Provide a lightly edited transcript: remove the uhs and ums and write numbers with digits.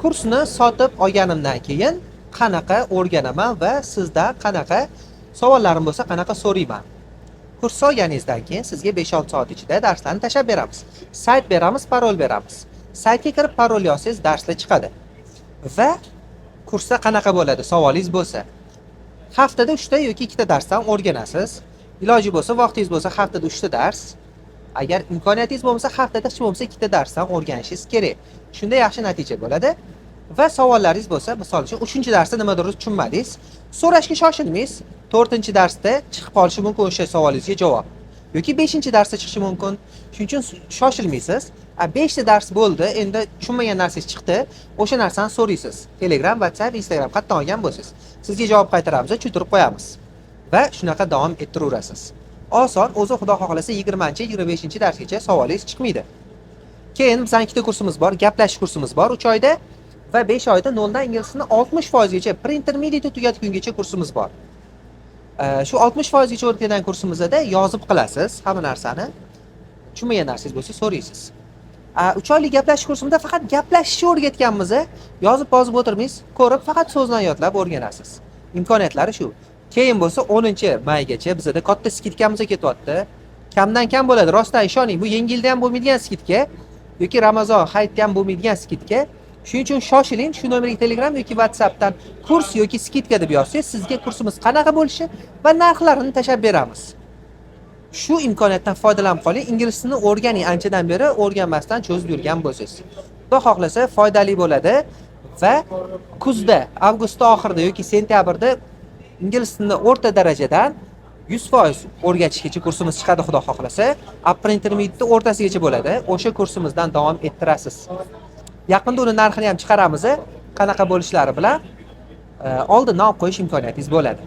Kursni sotib olganimdan keyin qanaqa o'rganaman va sizdan qanaqa savollarim bo'lsa, qanaqa so'rayman? Kurs olganingizdan keyin sizga 5-6 soat ichida darslarni tashlab beramiz. Sayt beramiz, parol beramiz. Saytga kirib parol yozsangiz, darslar chiqadi. Va kursda qanaqa bo'ladi, savolingiz bo'lsa, haftada 3 ta yoki 2 ta darsdan o'rganasiz. Iloji bo'lsa, vaqtingiz bo'lsa, haftada 3 ta dars. Agar imkoniyatingiz bo'lmasa, haftada hech bo'lmasa 2 ta darsdan o'rganishingiz kerak. Shunda yaxshi natija bo'ladi. Va savollaringiz bo'lsa, misol uchun, 3-darsda nimadir tushunmadingiz, so'rashga shoshilmaysiz. 4-darsda chiqib qolishi mumkin o'sha savolingizga javob. Yoki 5-darsda chiqishi mumkin. Shuning uchun shoshilmaysiz. A 5 ta dars bo'ldi, endi tushunmagan narsangiz chiqdi, o'sha narsani so'raysiz. Telegram, WhatsApp, Instagram qayerdan olgan bo'lsangiz, sizga javob qaytaramiz, tushuntirib qo'yamiz. Va shunaqa davom ettiraverasiz. Oson, o'zi Xudo xohlasa 20-25 darsgacha savolingiz chiqmaydi. Keyin bizning ikkita kursimiz bor, gaplashish kursimiz bor 3 oyda va 5 oyda noldan ingliz tilini 60% gacha, pre-intermediate tugatgungacha kursimiz bor. Shu 60% gacha o'rgatgan kursimizda yozib qilasiz hamma narsani. Tushunmagan narsangiz bo'lsa, so'raysiz. 3 oylik gaplashish kursimizda faqat gaplashishni o'rgatganmiz, yozib yozib o'tirmaysiz, ko'rib, faqat so'zdan yodlab o'rganasiz. Imkoniyatlari shu. Keyin bo'lsa 10 maygacha bizada katta скидка miz ketyapti. Kamdan kam bo'ladi, rostdan ishoning, bu Yangi yilda ham bo'lmaydigan скидка yoki Ramazon hayitda ham bo'lmaydigan скидка. Shuning uchun shoshiling, shu nomerga Telegram yoki WhatsAppdan kurs yoki скидка deb yozsangiz, sizga kursimiz qanaqa bo'lishi va narxlarini tashlab beramiz. Shu imkoniyatdan foydalanib qoling, ingliz tilini o'rganing, anchadan beri o'rganmasdan cho'zib yurgan bo'lsangiz. Xudo xohlasa, foydali bo'ladi va kuzda, avgust oxirida yoki sentyabrda ingliz tilini o'rta darajadan 100% o'rgatishgacha kursimiz chiqadi, Xudo xohlasa. Upper intermediate o'rtasigacha bo'ladi. O'sha kursimizdan davom ettirasiz. Yaqinda uni narxini ham chiqaramiz, qanaqa bo'lishlari bilan oldindan olib qo'yish imkoniyatingiz bo'ladi.